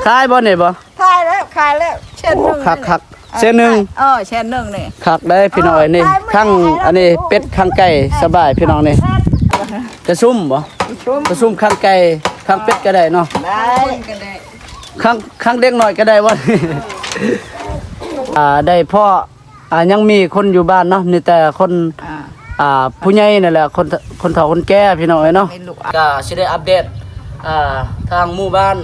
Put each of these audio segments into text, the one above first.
ຂາຍບໍ່ນີ້ບໍ່? ຂາຍແລ້ວ ຂາຍແລ້ວ ແສນໜຶ່ງ ຄັກໆ ແສນໜຶ່ງ ເອີ ແສນໜຶ່ງນີ້ ຄັກເດ້ພີ່ນ້ອງເອີຍ. ນີ້ ເອີ ທັງອັນນີ້ ເປັດທັງໄກ່ ສະບາຍພີ່ນ້ອງນີ້. ຈະຊຸມບໍ່? ຊຸມ ຈະຊຸມຄັງໄກ່ຄັງເປັດກໍໄດ້ເນາະ ໄດ້ ຄັງ ຄັງເດັກນ້ອຍກໍໄດ້ບໍ່? ອ່າ ໄດ້ພໍ ອ່າ ຍັງມີຄົນຢູ່ບ້ານເນາະ ມີແຕ່ຄົນ ອ່າ ອ່າ ຜູ້ໃຫຍ່ນັ້ນແຫຼະ ຄົນ ຄົນເຖົ້າຄົນແກ່ພີ່ນ້ອງເອີຍເນາະ. ກໍຊິໄດ້ອັບເດດ ອ່າ ທາງໝູ່ບ້ານ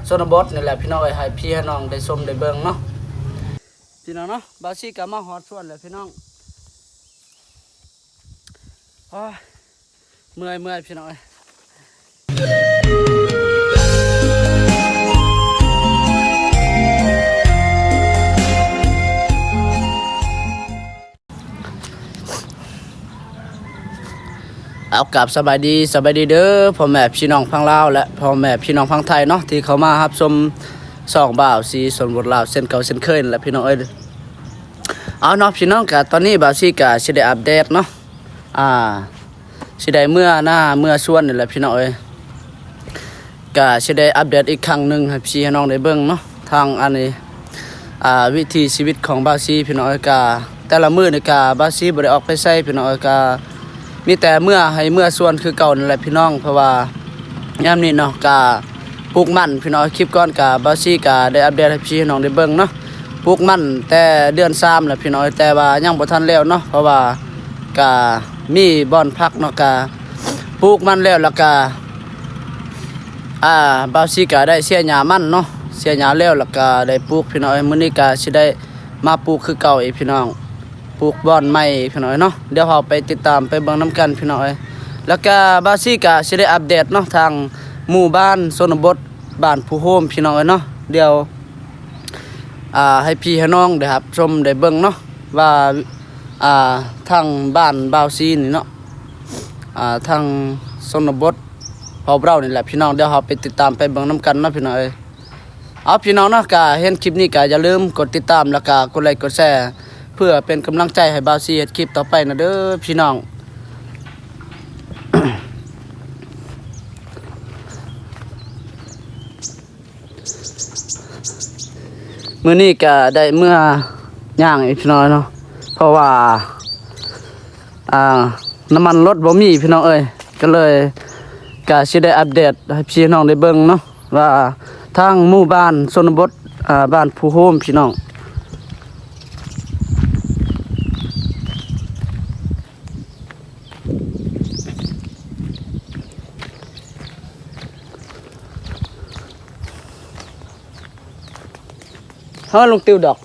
ຊົນນະບົດນີ້ແຫຼະພີ່ນ້ອງເອີຍ ໃຫ້ພີ່ໃຫ້ນ້ອງໄດ້ຊົມໄດ້ເບິ່ງເນາະ ພີ່ນ້ອງເນາະ. ບ່າວຊີກໍມາຮອດສວນແລ້ວພີ່ນ້ອງ. ໂອ້ຍ ເມື່ອຍ ເມື່ອຍພີ່ນ້ອງເອີຍ. ເອົາ ກາບສະບາຍດີ ສະບາຍດີເດີ ພໍ່ແມ່ພີ່ນ້ອງຝັ່ງລາວ ແລະ ພໍ່ແມ່ພີ່ນ້ອງຝັ່ງໄທເນາະ ທີ່ເຂົ້າມາຮັບຊົມຊ່ອງບ່າວຊີຊົນນະບົດລາວ ເຊັ່ນເກົ່າເຊັ່ນເຄີຍນັ້ນແຫຼະພີ່ນ້ອງເອີຍ. ເອົາເນາະ ພີ່ນ້ອງ ກະຕອນນີ້ບ່າວຊີກະຊິໄດ້ອັບເດດເນາະ ອ່າ ຊິໄດ້ເມືອນາເມືອສວນນີ້ແຫຼະພີ່ນ້ອງເອີຍ. ກະຊິໄດ້ອັບເດດອີກຄັ້ງໜຶ່ງໃຫ້ພີ່ໃຫ້ນ້ອງໄດ້ເບິ່ງເນາະ ທາງອັນນີ້ ອ່າ ວິຖີຊີວິດຂອງບ່າວຊີພີ່ນ້ອງເອີຍ. ກະແຕ່ລະມື້ນີ້ກະບ່າວຊີບໍ່ໄດ້ອອກໄປໃສພີ່ນ້ອງເອີຍ ກະມີແຕ່ເມືອໄຮ່ເມືອສວນຄືເກົ່ານັ້ນແຫຼະພີ່ນ້ອງ. ເພາະວ່າຍາມນີ້ເນາະ ກະປູກມັນພີ່ນ້ອງເອີຍ. ຄລິບກ່ອນກະບ່າວຊີກະໄດ້ອັບເດດໃຫ້ພີ່ໃຫ້ນ້ອງໄດ້ເບິ່ງເນາະ ປູກມັນແຕ່ເດືອນສາມແລ້ວພີ່ນ້ອງເອີຍ ແຕ່ວ່າຍັງບໍ່ທັນແລ້ວເນາະ ເພາະວ່າ ກະມີບ່ອນພັກເນາະ ກະປູກມັນແລ້ວ ແລ້ວກະ ອ່າ ບ່າວຊີກະໄດ້ເສຍຫຍ້າມັນເນາະ ເສຍຫຍ້າແລ້ວ ແລ້ວກະໄດ້ປູກພີ່ນ້ອງເອີຍ. ມື້ນີ້ກະຊິໄດ້ມາປູກຄືເກົ່າອີກພີ່ນ້ອງ ປູກບ່ອນໃໝ່ພີ່ນ້ອງເອີຍເນາະ. ດຽວເຮົາໄປຕິດຕາມໄປເບິ່ງນຳກັນພີ່ນ້ອງເອີຍ. ແລ້ວກະບ່າວຊີກະຊິໄດ້ອັບເດດເນາະ ທາງໝູ່ບ້ານຊົນນະບົດ ບ້ານພູໂຮມພີ່ນ້ອງເອີຍເນາະ. ດຽວ ອ່າ ໃຫ້ພີ່ໃຫ້ນ້ອງໄດ້ຮັບຊົມໄດ້ເບິ່ງເນາະ ວ່າ ອ່າ ທາງບ້ານບ່າວຊີນີ້ເນາະ ອ່າ ທາງຊົນນະບົດຂອງເຮົານີ້ແຫຼະພີ່ນ້ອງ. ດຽວເຮົາໄປຕິດຕາມໄປເບິ່ງນຳກັນເນາະພີ່ນ້ອງເອີຍ. ເອົາ ພີ່ນ້ອງເນາະ ກະເຫັນຄລິບນີ້ກະຢ່າລືມກົດຕິດຕາມ ແລ້ວກະກົດໄລກ໌ກົດແຊ ເພື່ອເປັນກຳລັງໃຈໃຫ້ບ່າວຊີເຮັດຄລິບຕໍ່ໄປນະເດີພີ່ນ້ອງ. ມື້ນີ້ກະໄດ້ເມືອຍ່າງອີກໜ້ອຍເນາະ ເພາະວ່າ ອ່າ ນ້ຳມັນລົດບໍ່ມີພີ່ນ້ອງເອີຍ ກໍເລີຍ ກະຊິໄດ້ອັບເດດໃຫ້ພີ່ນ້ອງໄດ້ເບິ່ງເນາະ ວ່າທາງໝູ່ບ້ານຊົນນະບົດ ອ່າ ບ້ານພູໂຮມພີ່ນ້ອງ. ເຮົາລົງຕິວດອກ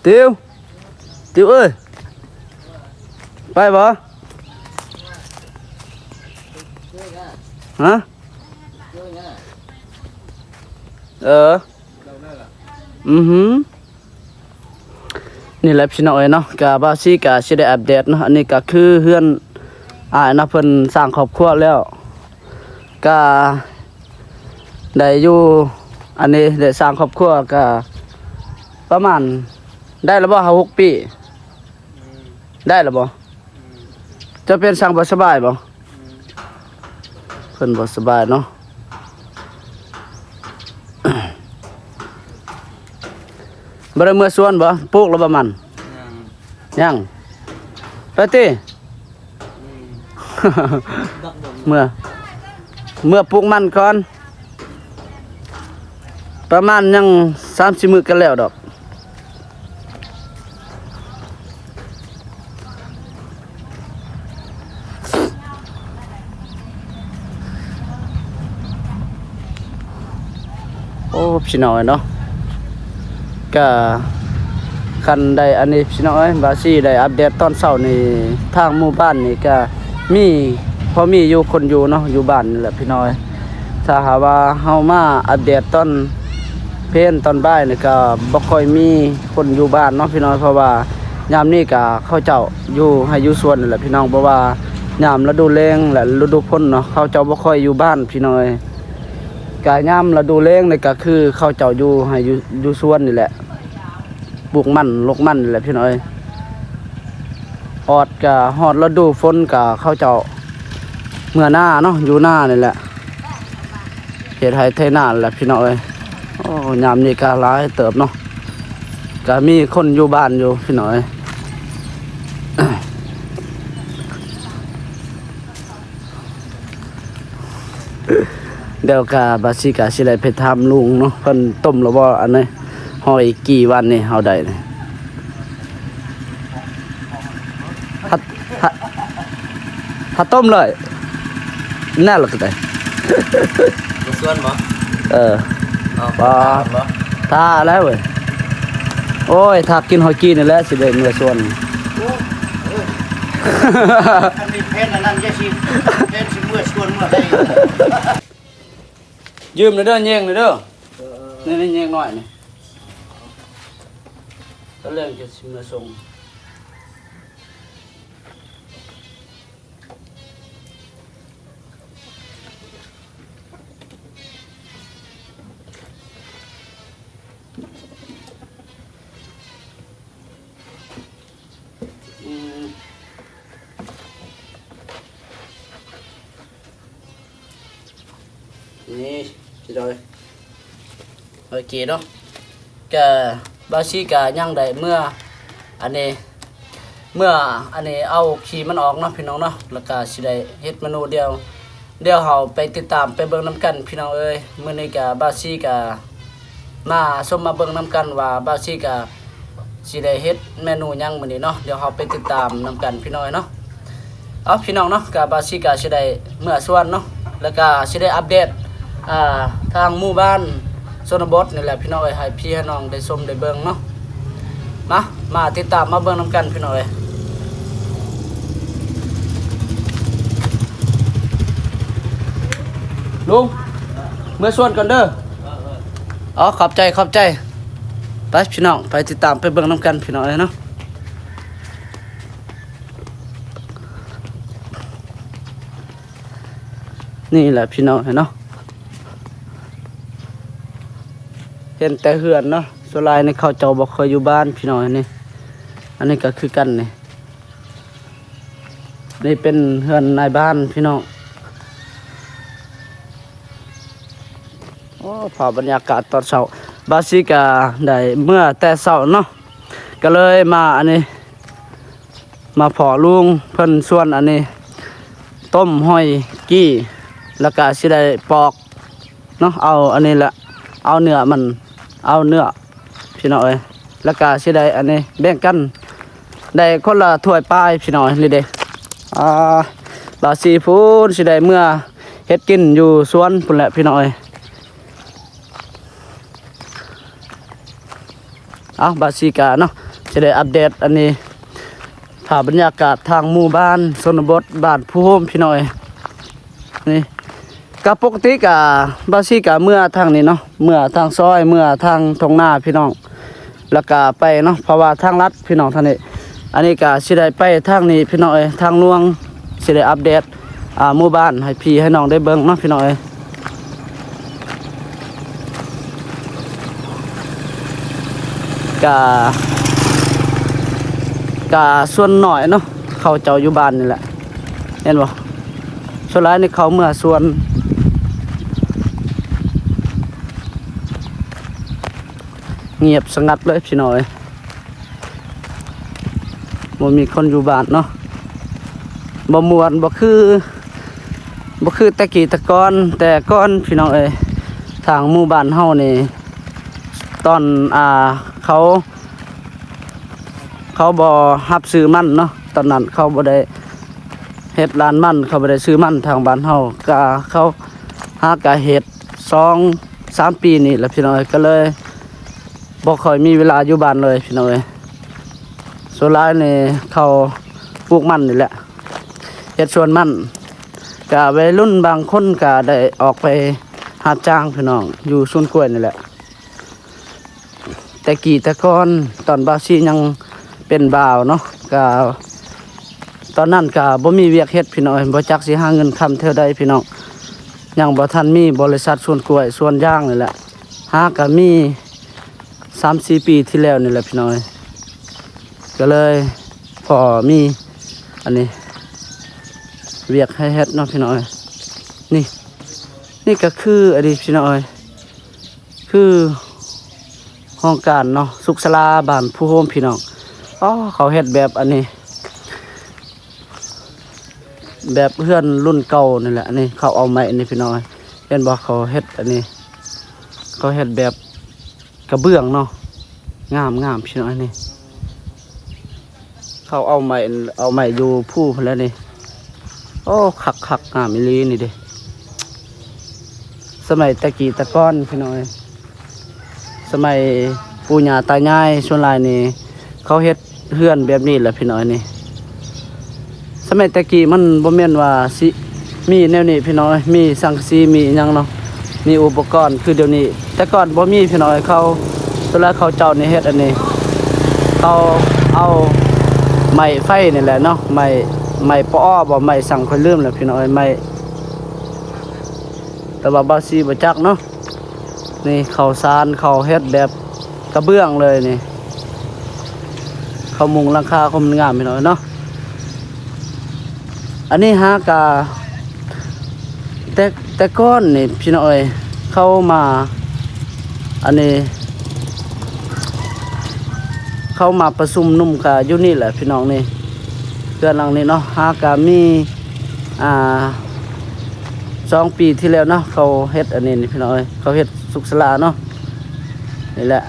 ຕິວ ຕິວເອີຍ ໄປບໍ່? ຮະ? ເອີ ອືຫື ນີ້ແຫຼະພີ່ນ້ອງເອີຍເນາະ ກະບ່າວຊີກະຊິໄດ້ອັບເດດເນາະ. ອັນນີ້ກະຄືເຮືອນອ້າຍນະ ເພິ່ນສ້າງຄອບຄົວແລ້ວ ກະໄດ້ຢູ່ ອັນນີ້ໄດ້ສ້າງຄອບຄົວກະປະມານ ໄດ້ແລ້ວບໍ່ ຫ້າຫົກປີ ໄດ້ແລ້ວບໍ່? ເຈົ້າເປັນສັງບໍ່ສະບາຍບໍ່? ເພິ່ນບໍ່ສະບາຍເນາະ. ບໍ່ໄດ້ເມືອສວນບໍ່? ປູກແລ້ວບໍ່ມັນ? ຍັງ ຍັງ ໄປຕິ ເມືອ ເມືອປູກມັນກ່ອນ. ປະມານຍັງສາມສີ່ມື້ກໍແລ້ວດອກ. ໂອ້ ພີ່ນ້ອງເອີຍເນາະ ກະຄັນໄດ້ອັນນີ້ພີ່ນ້ອງເອີຍ ບ່າວຊີໄດ້ອັບເດດຕອນເຊົ້ານີ້ ທາງໝູ່ບ້ານນີ້ກະມີ ພໍມີຢູ່ຄົນຢູ່ເນາະ ຢູ່ບ້ານນີ້ແຫຼະພີ່ນ້ອງເອີຍ. ຖ້າຫາກວ່າເຮົາມາອັບເດດຕອນເພນຕອນບ່າຍນີ້ກະບໍ່ຄ່ອຍມີຄົນຢູ່ບ້ານເນາະພີ່ນ້ອງ ເພາະວ່າຍາມນີ້ກະເຂົາເຈົ້າຢູ່ໄຮ່ຢູ່ສວນນີ້ແຫຼະພີ່ນ້ອງ. ເພາະວ່າຍາມລະດູແລ້ງ ແລະ ລະດູຝົນເນາະ ເຂົາເຈົ້າບໍ່ຄ່ອຍຢູ່ບ້ານພີ່ນ້ອງເອີຍ. ກະຍາມລະດູແລ້ງນີ້ກະຄືເຂົາເຈົ້າຢູ່ໄຮ່ຢູ່ ຢູ່ສວນນີ້ແຫຼະ ປູກມັນ ລົກມັນນີ້ແຫຼະພີ່ນ້ອງເອີຍ. ອອດກະຮອດລະດູຝົນກະເຂົາເຈົ້າເມືອນາເນາະ ຢູ່ນານີ້ແຫຼະ. ເຮັດໄຮ່ໄຖນາແຫຼະພີ່ນ້ອງເອີຍ. ໂອ້ ຍາມນີ້ກະຫຼາຍເຕີບເນາະ ກະມີຄົນຢູ່ບ້ານຢູ່ພີ່ນ້ອງເອີຍ. ດຽວກະບາຊິກະຊິໄດ້ໄປຖາມລຸງເນາະ ເພິ່ນຕົ້ມແລ້ວບໍ່ ອັນນີ້ ຫອຍກີ່ວານນີ້ເຮົາໄດ້ນີ້ ຫາ ຫາ ຫາຕົ້ມເລີຍ ແນ່ລະກະໄດ້ ມາຊວນບໍ່? ເອີ ເອົາ ປາ ຖາມບໍ່? ຖ້າແລ້ວເວີຍ ໂອ້ຍ ຖ້າກິນຫອຍກີ່ນີ້ແຫຼະ ຊິໄດ້ເມືອຊວນ. ໂອ້ຍ ອັນນີ້ແຜນອັນນັ້ນ ຢ່າຊິ ແຜນຊິເມືອຊວນເມືອໃດ. ຢືມໜ່ອຍເດີ ແຍງໜ່ອຍເດີ ເອີ ເອີ ເອີ ນີ້ ນີ້ແຍງໜ້ອຍນີ້ ຕອນແລງຈະຊິມາສົ່ງ. ອືມ ນີ້ ພີ່ນ້ອງເອີຍ ໂອເຄເນາະ ກະ ບ່າວສີກະຍັງໄດ້ເມືອ ອັນນີ້ ເມືອ ອັນນີ້ ເອົາຂີ້ມັນອອກເນາະ ພີ່ນ້ອງເນາະ ແລ້ວກະຊິໄດ້ເຮັດເມນູດຽວ ດຽວເຮົາໄປຕິດຕາມໄປເບິ່ງນຳກັນ ພີ່ນ້ອງເອີຍ. ມື້ນີ້ກະ ບ່າວສີກະ ມາຊົມມາເບິ່ງນຳກັນວ່າບ່າວສີກະຊິໄດ້ເຮັດເມນູຫຍັງມື້ນີ້ເນາະ ດຽວເຮົາໄປຕິດຕາມນຳກັນພີ່ນ້ອງເນາະ. ເອົາ ພີ່ນ້ອງເນາະ ກະບ່າວສີກະຊິໄດ້ເມືອສວນເນາະ ແລ້ວກະຊິໄດ້ອັບເດດ ອ່າ ທາງໝູ່ບ້ານຊົນນະບົດນີ້ແຫຼະພີ່ນ້ອງເອີຍ ໃຫ້ພີ່ໃຫ້ນ້ອງໄດ້ຊົມໄດ້ເບິ່ງເນາະ. ມາ ມາຕິດຕາມມາເບິ່ງນຳກັນພີ່ນ້ອງເອີຍ. ລຸງ ເມືອສວນກ່ອນເດີ. ເອີ ເອີ ເອີ ເອົາ ຂອບໃຈ ຂອບໃຈ. ໄປພີ່ນ້ອງ ໄປຕິດຕາມໄປເບິ່ງນຳກັນພີ່ນ້ອງເອີຍເນາະ. ນີ້ແຫຼະພີ່ນ້ອງເອີຍເນາະ ເຫັນແຕ່ເຮືອນເນາະ ສ່ວນຫຼາຍນີ້ເຂົາເຈົ້າບໍ່ຄ່ອຍຢູ່ບ້ານພີ່ນ້ອງເອີຍ. ນີ້ ອັນນີ້ກະຄືກັນນີ້ ນີ້ເປັນເຮືອນນາຍບ້ານພີ່ນ້ອງ. ໂອ້ ພາບບັນຍາກາດຕອນເຊົ້າ ບ່າວສີກະໄດ້ເມືອແຕ່ເຊົ້າເນາະ ກະເລີຍມາອັນນີ້ ມາພໍ້ລຸງເພິ່ນຊວນອັນນີ້ ຕົ້ມຫອຍກີ່ ແລ້ວກະຊິໄດ້ປອກເນາະ ເອົາອັນນີ້ແຫຼະ ເອົາເນື້ອມັນ ເອົາເນື້ອ ພີ່ນ້ອງເອີຍ ແລ້ວກະຊິໄດ້ອັນນີ້ແບ່ງກັນ ໄດ້ຄົນລະຖ້ວຍປາຍພີ່ນ້ອງເອີຍ. ນີ້ເດ້ ອ່າ ບ່າວສີພຸ້ນຊິໄດ້ເມືອເຮັດກິນຢູ່ສວນພຸ້ນແຫຼະພີ່ນ້ອງເອີຍ. ເອົາ ບ່າວສີກະເນາະ ຊິໄດ້ອັບເດດອັນນີ້ ພາບບັນຍາກາດທາງໝູ່ບ້ານຊົນນະບົດ ບ້ານພູໂຮມພີ່ນ້ອງເອີຍ. ນີ້ ກະປົກກະຕິກະ ບ່າວສີກະເມືອທາງນີ້ເນາະ ເມືອທາງຊອຍ ເມືອທາງທົ່ງນາພີ່ນ້ອງ ແລ້ວກະໄປເນາະ ເພາະວ່າທາງລັດພີ່ນ້ອງທາງນີ້. ອັນນີ້ກະຊິໄດ້ໄປທາງນີ້ພີ່ນ້ອງເອີຍ ທາງຫຼວງ ຊິໄດ້ອັບເດດ ອ່າ ໝູ່ບ້ານໃຫ້ພີ່ໃຫ້ນ້ອງໄດ້ເບິ່ງເນາະ ພີ່ນ້ອງເອີຍ. ກະ ກະສ່ວນໜ້ອຍເນາະ ເຂົາເຈົ້າຢູ່ບ້ານນີ້ແຫຼະ ເຫັນບໍ່ ສ່ວນຫຼາຍນີ້ເຂົາເມືອສວນ. ງຽບສະຫງັດເລີຍພີ່ນ້ອງເອີຍ ບໍ່ມີຄົນຢູ່ບ້ານເນາະ ບໍ່ມ່ວນ ບໍ່ຄື ບໍ່ຄືແຕ່ກີ້ແຕ່ກ່ອນ ແຕ່ກ່ອນພີ່ນ້ອງເອີຍ. ທາງໝູ່ບ້ານເຮົານີ້ ຕອນ ອ່າ ເຂົາ ເຂົາບໍ່ຮັບຊື້ມັນເນາະ ຕອນນັ້ນເຂົາບໍ່ໄດ້ເຮັດລານມັນ ເຂົາບໍ່ໄດ້ຊື້ມັນ ທາງບ້ານເຮົາກະ ເຂົາຫາກະເຮັດ ສອງສາມປີນີ້ແຫຼະພີ່ນ້ອງເອີຍ ກະເລີຍບໍ່ຄ່ອຍມີເວລາຢູ່ບ້ານເລີຍພີ່ນ້ອງເອີຍ. ສ່ວນຫຼາຍນີ້ເຂົາປູກມັນນີ້ແຫຼະ ເຮັດສວນມັນ ກະໄວລຸ້ນບາງຄົນກະໄດ້ອອກໄປຮັບຈ້າງພີ່ນ້ອງ ຢູ່ສວນກ້ວຍນີ້ແຫຼະ. ແຕ່ກີ້ແຕ່ກ່ອນ ຕອນບ່າວສີຍັງເປັນບ່າວເນາະ ກະຕອນນັ້ນກະບໍ່ມີວຽກເຮັດພີ່ນ້ອງເອີຍ ບໍ່ຈັກຊິຫາເງິນຄຳແຖວໃດພີ່ນ້ອງ. ຍັງບໍ່ທັນມີບໍລິສັດສວນກ້ວຍສວນຢາງນີ້ແຫຼະ ຫາກະມີສາມສີ່ປີທີ່ແລ້ວນີ້ແຫຼະພີ່ນ້ອງເອີຍ ກະເລີຍພໍມີອັນນີ້ ວຽກໃຫ້ເຮັດເນາະພີ່ນ້ອງເອີຍ. ນີ້ ນີ້ກໍຄືອັນນີ້ພີ່ນ້ອງເອີຍ ຄືຫ້ອງການເນາະ ສຸກສາລາບ້ານພູໂຮມພີ່ນ້ອງ. ອໍ ເຂົາເຮັດແບບອັນນີ້ ແບບເຮືອນລຸ້ນເກົ່ານີ້ແຫຼະ. ອັນນີ້ເຂົາເອົາໄມ້ນີ້ພີ່ນ້ອງເອີຍ ເຫັນບໍ່ ເຂົາເຮັດອັນນີ້ ເຂົາເຮັດແບບ ກະເບື້ອງເນາະ ງາມໆ ພີ່ນ້ອງເອີຍນີ້. ເຂົາເອົາໄມ້ ເອົາໄມ້ຢູ່ພູພຸ້ນແຫຼະນີ້. ໂອ້ ຄັກໆ ງາມອີ່ຫຼີນີ້ເດ້. ສະໄໝແຕ່ກີ້ແຕ່ກ່ອນພີ່ນ້ອງເອີຍ ສະໄໝປູ່ຍ່າຕາຍາຍ ສ່ວນຫຼາຍນີ້ເຂົາເຮັດ ເຮືອນແບບນີ້ແຫຼະພີ່ນ້ອງເອີຍນີ້. ສະໄໝແຕ່ກີ້ມັນບໍ່ແມ່ນວ່າຊິມີແນວນີ້ພີ່ນ້ອງເອີຍ ມີສັງກະສີ ມີອີ່ຫຍັງເນາະ ມີອຸປະກອນຄືດຽວນີ້. ແຕ່ກ່ອນບໍ່ມີພີ່ນ້ອງເອີຍ ເຂົາ ສ່ວນຫຼາຍເຂົາເຈົ້ານີ້ເຮັດອັນນີ້ ເຂົາເອົາໄມ້ໄຟນີ້ແຫຼະເນາະ ໄມ້ ໄມ້ປະອໍບໍ່ ໄມ້ສັງ ຂ້ອຍລືມແລ້ວພີ່ນ້ອງເອີຍ ໄມ້ ແຕ່ວ່າບ່າວສີບໍ່ຈັກເນາະ. ນີ້ເຂົາສານ ເຂົາເຮັດແບບກະເບື້ອງເລີຍນີ້ ເຂົາມຸງຫຼັງຄາ ເຂົາມັນງາມພີ່ນ້ອງເນາະ. ອັນນີ້ຫາກະ ແຕ່ ແຕ່ກ່ອນນີ້ພີ່ນ້ອງເອີຍ ເຂົາມາ ອັນນີ້ ເຂົາມາປະຊຸມນຸ່ມກະຢູ່ນີ້ແຫຼະພີ່ນ້ອງນີ້ ເຮືອນຫຼັງນີ້ເນາະ ຫາກະມີ ອ່າ ສອງປີທີ່ແລ້ວເນາະ ເຂົາເຮັດອັນນີ້ນີ້ພີ່ນ້ອງເອີຍ ເຂົາເຮັດສຸກສາລາເນາະ ນີ້ແຫຼະ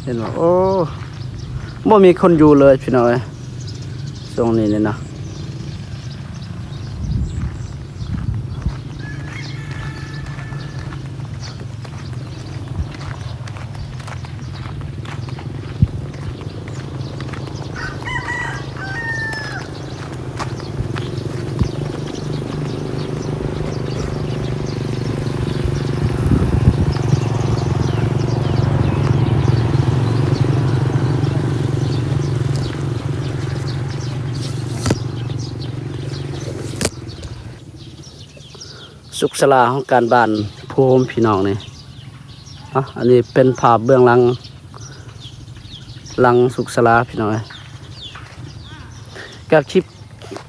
ເຫັນບໍ່. ໂອ້ ບໍ່ມີຄົນຢູ່ເລີຍພີ່ນ້ອງເອີຍ ຊ່ວງນີ້ນີ້ນະ. ສຸກສາລາຫ້ອງການບ້ານພູໂຮມພີ່ນ້ອງນີ້. ເນາະ ອັນນີ້ເປັນພາບເບື້ອງຫຼັງ ຫຼັງສຸກສາລາພີ່ນ້ອງເອີຍ. ກະຄລິບ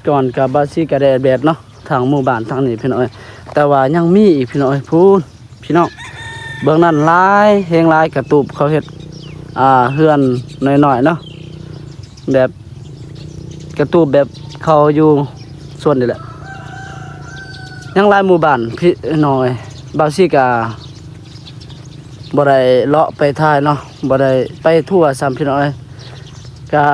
ກ່ອນກະບ່າວສີກະໄດ້ແອບແດດເນາະ ທາງໝູ່ບ້ານທາງນີ້ພີ່ນ້ອງເອີຍ ແຕ່ວ່າຍັງມີອີກພີ່ນ້ອງເອີຍ ພຸ້ນພີ່ນ້ອງ ເບື້ອງນັ້ນຫຼາຍແຮງຫຼາຍ ກະຕູບເຂົາເຮັດ ອ່າ ເຮືອນນ້ອຍໆເນາະ ແບບກະຕູບແບບເຂົາຢູ່ສວນນີ້ແຫຼະ ຍັງຫຼາຍໝູ່ບ້ານພີ່ນ້ອງເອີຍ. ບ່າວສີກະ ບໍ່ໄດ້ເລາະໄປຖ່າຍເນາະ ບໍ່ໄດ້ໄປທົ່ວຊ້ຳພີ່ນ້ອງເອີຍ. ກະ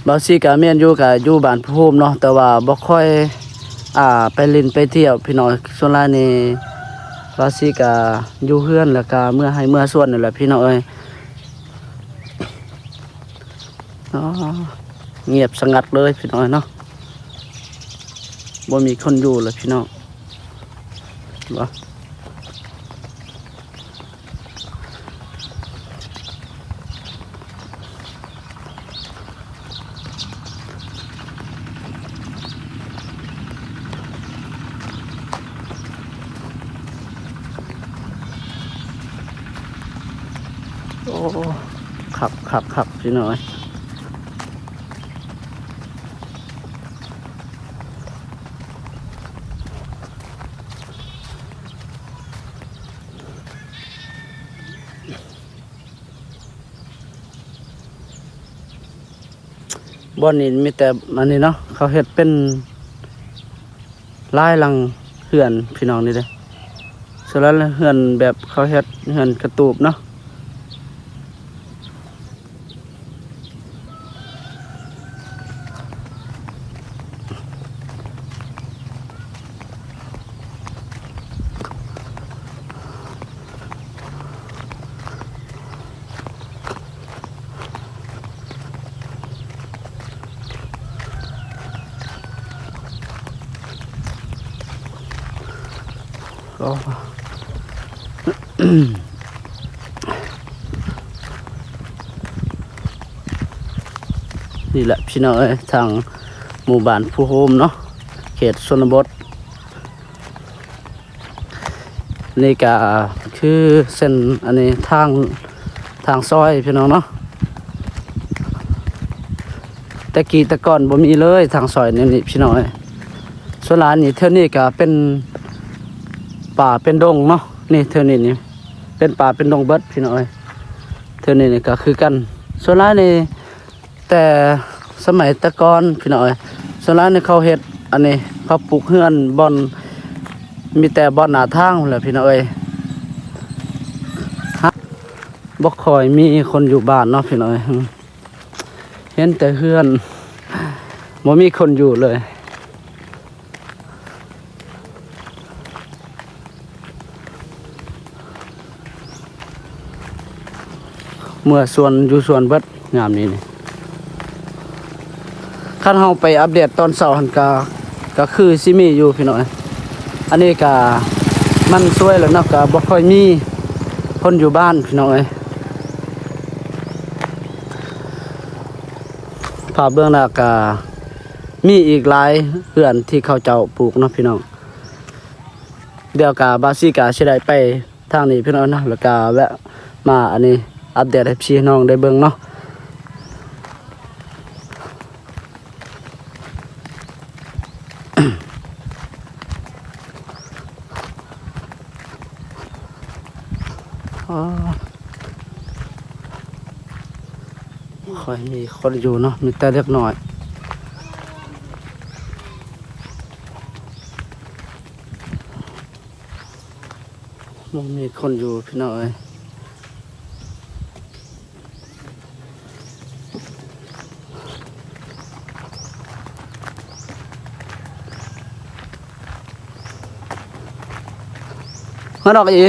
ບ່າວສີກະແມ່ນຢູ່ ກະຢູ່ບ້ານພູໂຮມເນາະ ແຕ່ວ່າບໍ່ຄ່ອຍ ອ່າ ໄປຫຼິ້ນໄປທ່ຽວພີ່ນ້ອງເອີຍ. ສ່ວນຫຼາຍນີ້ບ່າວສີກະຢູ່ເຮືອນ ແລ້ວກະເມືອໄຮ່ເມືອສວນນີ້ແຫຼະພີ່ນ້ອງເອີຍ. ອໍ ງຽບສະຫງັດເລີຍພີ່ນ້ອງເນາະ ບໍ່ມີຄົນຢູ່ເລີຍພີ່ນ້ອງ ເຫັນບໍ່. ໂອ້ ຄັກໆໆ ພີ່ນ້ອງເອີຍ. ບ່ອນນີ້ມີແຕ່ອັນນີ້ເນາະ ເຂົາເຮັດເປັນຫຼາຍຫຼັງເຮືອນພີ່ນ້ອງນີ້ເດ້. ສ່ວນຫຼາຍເຮືອນແບບເຂົາເຮັດເຮືອນກະຕູບເນາະ. ນີ້ແຫຼະພີ່ນ້ອງເອີຍ ທາງໝູ່ບ້ານພູໂຮມເນາະ ເຂດຊົນນະບົດ. ນີ້ກະຄືເສັ້ນອັນນີ້ ທາງ ທາງຊອຍພີ່ນ້ອງເນາະ. ຕ່ກີ້ແຕ່ກ່ອນບໍ່ມີເລີຍທາງຊ່ອຍແນວນີ້ພີ່ນ້ອງເອີຍ. ສ່ວນຫຼາຍນີ້ແຖວນີ້ກະເປັນປ່າເປັນດົງເນາະ ນີ້ແຖວນີ້ນີ້ເປັນປ່າເປັນດົງເບິດພີ່ນ້ອງເອີຍ. ແຖວນີ້ນີ້ກະຄືກັນ ສ່ວນຫຼາຍນີ້ ແຕ່ສະໄໝແຕ່ກ່ອນພີ່ນ້ອງເອີຍ ສ່ວນຫຼາຍນີ້ເຂົາເຮັດອັນນີ້ ເຂົາປູກເຮືອນບ່ອນ ມີແຕ່ບ່ອນໜ້າທາງພຸ້ນແຫຼະພີ່ນ້ອງເອີຍ. ບໍ່ຄ່ອຍມີຄົນຢູ່ບ້ານເນາະພີ່ນ້ອງເອີຍ ເຫັນແຕ່ເຮືອນ ບໍ່ມີຄົນຢູ່ເລີຍ. ເມືອສວນຢູ່ສວນເບິດຍາມນີ້ນີ້ ຄັນເຮົາໄປອັບເດດຕອນເຊົ້າຫັ້ນກະ ກະຄືຊິມີຢູ່ພີ່ນ້ອງ. ອັນນີ້ກະມັນສວຍແລ້ວເນາະ ກະບໍ່ຄ່ອຍມີຄົນຢູ່ບ້ານພີ່ນ້ອງເອີຍ. ພາບເບື້ອງໜ້າກະມີອີກຫຼາຍເຮືອນທີ່ເຂົາເຈົ້າປູກເນາະພີ່ນ້ອງ. ດຽວກະບ່າວຊີກະຊິໄດ້ໄປທາງນີ້ພີ່ນ້ອງເນາະ ແລ້ວກະແວະມາອັນນີ້ອັບເດດໃຫ້ພີ່ນ້ອງໄດ້ເບິ່ງເນາະ. ອໍ ບໍ່ຄ່ອຍມີຄົນຢູ່ເນາະ ມີແຕ່ເດັກນ້ອຍ. ບໍ່ມີຄົນຢູ່ພີ່ນ້ອງເອີຍ. ມາດອກອີ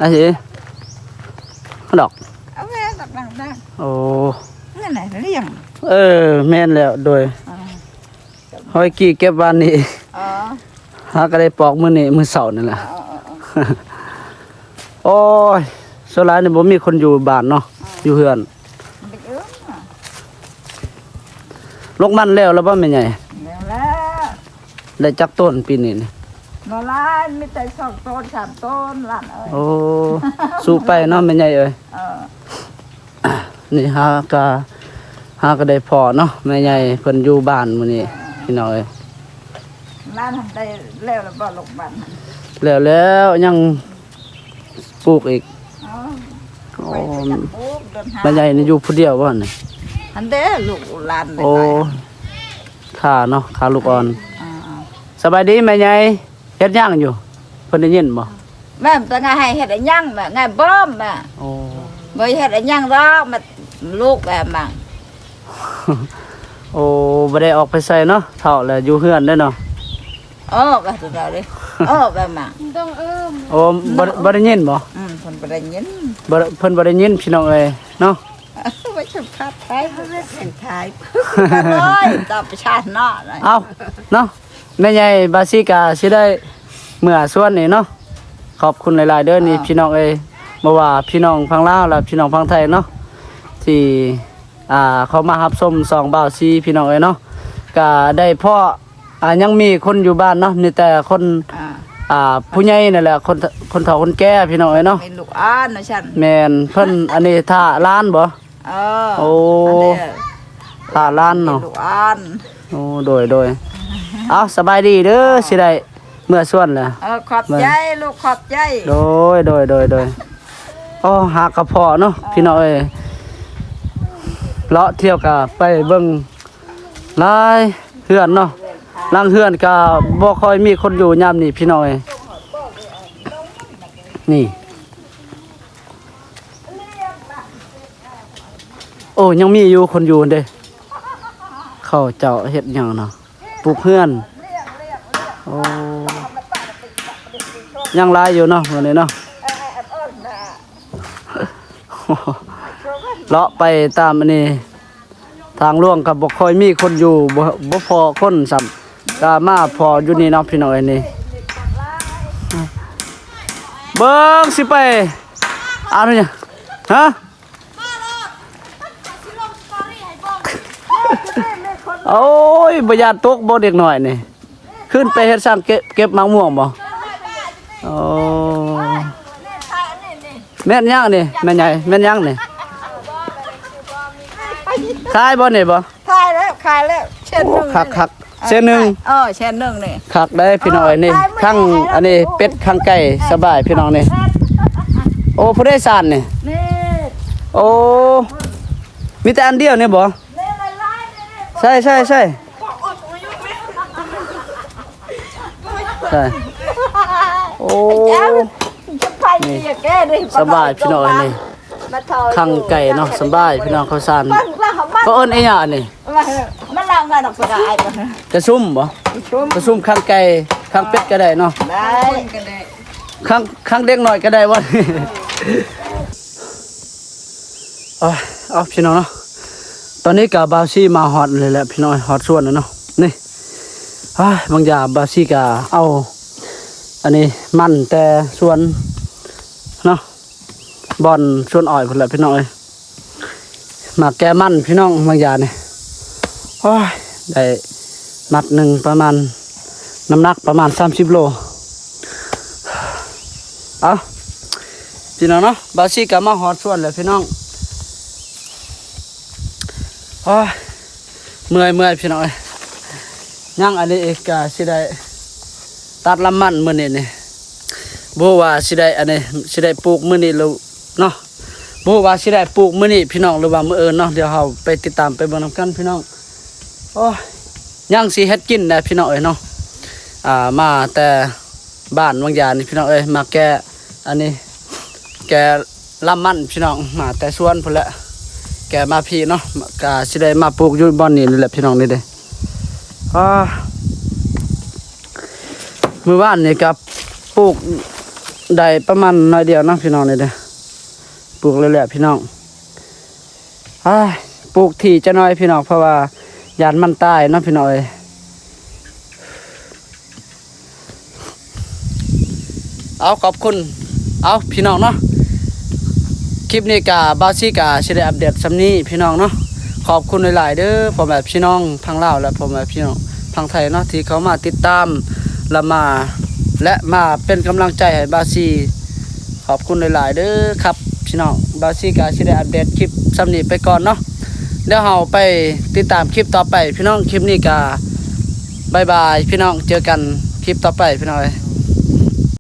ມາດອກ ເອົາແມ່ດອກດັງໆ. ໂອ້ ນັ້ນແຫຼະລ້ຽງ. ເອີ ແມ່ນແລ້ວ ໂດຍ. ຫອຍກີ່ເກັບວານນີ້ ອໍ ຫາກະໄດ້ປອກມື້ນີ້ ມື້ເຊົ້ານີ້ແຫຼະ. ອໍ ໂອ້ຍ ສ່ວນຫຼາຍນີ້ບໍ່ມີຄົນຢູ່ບ້ານເນາະ ຢູ່ເຮືອນ. ລູກມັນແລ້ວລະບໍ່ແມ່ໃຫຍ່? ແລ້ວແລ້ວ. ໄດ້ຈັກໂຕນປີນີ້ນີ້? ບໍ່ຫຼາຍ ມີແຕ່ສອງໂຕນ ສາມໂຕນ ຫຼານເອີຍ. ໂອ້ ສູ້ໄປເນາະແມ່ໃຫຍ່ເອີຍ. ເອີ ນີ້ຫາກະ ຫາກະໄດ້ພໍ້ເນາະ ແມ່ໃຫຍ່ເພິ່ນຢູ່ບ້ານມື້ນີ້ພີ່ນ້ອງເອີຍ. ຫຼານໄດ້ແລ້ວລະບໍ່ ລູກບ້ານ? ແລ້ວແລ້ວ ຍັງປູກອີກ. ອໍ ໂອ້ ແມ່ໃຫຍ່ນີ້ຢູ່ຜູ້ດຽວບໍ່ຫັ້ນ? ຫັ້ນເດ້ ລູກຫຼານ. ໂອ້ ຂ້າເນາະ ຂ້າລູກອ່ອນ. ສະບາຍດີແມ່ໃຫຍ່. ເຮັດຫຍັງຢູ່? ເພິ່ນໄດ້ຍິນບໍ່? ແມ່ນ ແຕ່ງາຍໃຫ້ເຮັດອີຫຍັງ ແມ່ງາຍບໍ່ມາ. ໂອ້ ບໍ່ເຮັດອີຫຍັງດອກ ມາລູກແມ່ມັງ. ໂອ້ ບໍ່ໄດ້ອອກໄປໃສເນາະ ເຖົ້າແລ້ວ ຢູ່ເຮືອນເດ້ເນາະ. ເອີ ໄປເທົ່າໃດ ເອີ ໄປມາ. ໂອ້ ບໍ່ ບໍ່ໄດ້ຍິນບໍ່? ອືມ ເພິ່ນບໍ່ໄດ້ຍິນ ບໍ່ ເພິ່ນບໍ່ໄດ້ຍິນ ພີ່ນ້ອງເອີຍເນາະ. ໄປສຳພາດໄທ ເພິ່ນເປັນໄທ ເອົາເນາະ ແມ່ໃຫຍ່ບາຊີກະຊິໄດ້ເມືອສວນນີ້ເນາະ. ຂອບຄຸນຫຼາຍໆເດີນີ້ ພີ່ນ້ອງເອີຍ ບໍ່ວ່າພີ່ນ້ອງຝັ່ງລາວ ແລະ ພີ່ນ້ອງຝັ່ງໄທເນາະ ທີ່ ອ່າ ເຂົ້າມາຮັບຊົມຊ່ອງບ່າວຊີ ພີ່ນ້ອງເອີຍເນາະ. ກະໄດ້ພໍ້ ອ່າ ຍັງມີຄົນຢູ່ບ້ານເນາະ ມີແຕ່ຄົນ ອ່າ ອ່າ ຜູ້ໃຫຍ່ນັ້ນແຫຼະ ຄົນ ຄົນເຖົ້າຄົນແກ່ ພີ່ນ້ອງເອີຍເນາະ. ມີລູກອ່ອນວ່າຊັ້ນ. ແມ່ນ ເພິ່ນ ອັນນີ້ຖ້າຫຼານບໍ່? ເອີ ໂອ້ ອັນນີ້ຖ້າຫຼານເນາະ ມີລູກອ່ອນ. ໂອ້ ໂດຍ ໂດຍ. ເອົາ ສະບາຍດີເດີ ຊິໄດ້ເມືອສວນແຫຼະ. ເອີ ຂອບໃຈລູກ ຂອບໃຈ. ໂດຍ ໂດຍ ໂດຍ ໂດຍ. ໂອ້ ຫາກະພໍ້ເນາະ ເອີ ພີ່ນ້ອງເອີຍ ເລາະທ່ຽວກະໄປເບິ່ງຫຼາຍເຮືອນເນາະ. ຫຼັງເຮືອນກະບໍ່ຄ່ອຍມີຄົນຢູ່ຍາມນີ້ ພີ່ນ້ອງເອີຍ ນີ້. ໂອ້ ຍັງມີຢູ່ຄົນຢູ່ເດ້. ເຂົາເຈົ້າເຮັດຫຍັງເນາະ? ປູກເຮືອນ. ໂອ້ ຍັງຫຼາຍຢູ່ເນາະ ມື້ນີ້ເນາະ. ເລາະໄປຕາມອັນນີ້ ທາງຫຼວງກໍບໍ່ຄ່ອຍມີຄົນຢູ່ ບໍ່ ບໍ່ພໍ້ຄົນຊ້ຳ ກໍມາພໍ້ຢູ່ນີ້ເນາະ ພີ່ນ້ອງເອີຍ. ນີ້ ເບິ່ງຊິໄປ ອານຸຍາດ ຮະ? ໂອ້ຍ ບໍ່ຢ້ານຕົກບໍ່ເດັກນ້ອຍນີ້? ຂຶ້ນໄປເຮັດຊ່າງ ເກັບ ເກັບໝາກມ່ວງບໍ່? ໂອ້ ແມ່ນຫຍັງນີ້ ແມ່ໃຫຍ່? ແມ່ນຫຍັງນີ້? ຂາຍບໍ່ນີ້ບໍ່? ຂາຍແລ້ວແສນໜຶ່ງ ໂອ້ ຄັກໆ ແສນໜຶ່ງ ເອີ ແສນໜຶ່ງນີ້ ຄັກໄດ໋ພີ່ນ້ອງເອີຍນີ້. ເອີ ຄັງອັນນີ້ເປັດຄັງໄກ່ສະບາຍພີ່ນ້ອງນີ້. ໂອ້ ຜູ້ໃດສານນີ້? ນີ້ ໂອ້ ມີແຕ່ອັນດຽວນີ້ບໍ່? ນີ້ຫຼາຍໆ ນີ້ ໃຊ່ໆໆ ໃຊ່ ໂອ້ ນີ້ ສະບາຍພີ່ນ້ອງເອີຍນີ້. ຄັງໄກ່ເນາະ ສະບາຍພີ່ນ້ອງ ເຂົ້າສານ ເຂົາເອີ້ນອີຫຍັງອັນນີ້? ມາລາວງານອອກສະກາຍ ກະຊຸມບໍ່? ກະຊຸມ ກະຊຸມຄັງໄກ່ ຄັງເປັດກະໄດ້ເນາະ ໄດ້ ຄັງ ຄັງເດັກນ້ອຍກະໄດ້ບໍ່? ເອົາ ເອົາ ພີ່ນ້ອງເນາະ ຕອນນີ້ກະບ່າວຊີມາຮອດແລ້ວແຫຼະພີ່ນ້ອງ ຮອດສວນແລ້ວເນາະ. ນີ້ ເອີຍ ບາງຢ່າງບ່າວຊີກະເອົາອັນນີ້ມັນແຕ່ສວນເນາະ ບ່ອນສວນອ້ອຍພຸ້ນແຫຼະພີ່ນ້ອງເອີຍ. ມາແກ່ມັນພີ່ນ້ອງ ບາງຢ່າງນີ້ ໂອ້ຍ ໄດ້ມັດໜຶ່ງປະມານ ນ້ຳໜັກປະມານສາມສິບໂລ. ເອົາ ພີ່ນ້ອງເນາະ ບ່າວຊີກະມາຮອດສວນແລ້ວພີ່ນ້ອງ. ໂອ້ຍ ເມື່ອຍໆ ພີ່ນ້ອງເອີຍ. ຍັງອັນນີ້ອີກກະຊິໄດ້ຕັດລຳມັນມື້ນີ້ນີ້ ບໍ່ຮູ້ວ່າຊິໄດ້ອັນນີ້ ຊິໄດ້ປູກມື້ນີ້ຫຼືເນາະ ບໍ່ຮູ້ວ່າຊິໄດ້ປູກມື້ນີ້ພີ່ນ້ອງ ຫຼືວ່າມື້ອື່ນເນາະ. ດຽວເຮົາໄປຕິດຕາມໄປເບິ່ງນຳກັນພີ່ນ້ອງ. ໂອ້ຍ ຍັງຊິເຮັດກິນແຫຼະພີ່ນ້ອງເອີຍເນາະ. ອ່າ ມາແຕ່ບ້ານວັງຢານີ້ພີ່ນ້ອງເອີຍ ມາແກ່ອັນນີ້ ແກ່ລຳມັນພີ່ນ້ອງ ມາແຕ່ສວນພຸ້ນແຫຼະ ແກ່ມາພີ້ເນາະ ກະຊິໄດ້ມາປູກຢູ່ບ່ອນນີ້ນີ້ແຫຼະພີ່ນ້ອງ. ນີ້ເດ້ ອ່າ ມື້ວານນີ້ກະປູກໄດ້ປະມານໜ້ອຍດຽວເນາະພີ່ນ້ອງ. ນີ້ເດ້ ປູກແລ້ວແຫຼະພີ່ນ້ອງ. ອ້າຍ ປູກຖີ່ຈັກໜ້ອຍພີ່ນ້ອງ ເພາະວ່າຢ້ານມັນຕາຍເນາະພີ່ນ້ອງເອີຍ. ເອົາ ຂອບຄຸນ ເອົາ ພີ່ນ້ອງເນາະ ຄລິບນີ້ກະບ່າວຊີກະຊິໄດ້ອັບເດດສ່ຳນີ້ພີ່ນ້ອງເນາະ. ຂອບຄຸນຫຼາຍໆເດີ ພໍ່ແມ່ພີ່ນ້ອງທາງລາວ ແລະ ພໍ່ແມ່ພີ່ນ້ອງທາງໄທເນາະ ທີ່ເຂົ້າມາຕິດຕາມ ລະມາ ແລະ ມາເປັນກຳລັງໃຈໃຫ້ບ່າວຊີ. ຂອບຄຸນຫຼາຍໆເດີຄັບພີ່ນ້ອງ. ບ່າວຊີກະຊິໄດ້ອັບເດດຄລິບສ່ຳນີ້ໄປກ່ອນເນາະ. ດຽວເຮົາໄປຕິດຕາມຄລິບຕໍ່ໄປພີ່ນ້ອງ. ຄລິບນີ້ກະບາຍບາຍພີ່ນ້ອງ ເຈີກັນຄລິບຕໍ່ໄປພີ່ນ້ອງເອີຍ.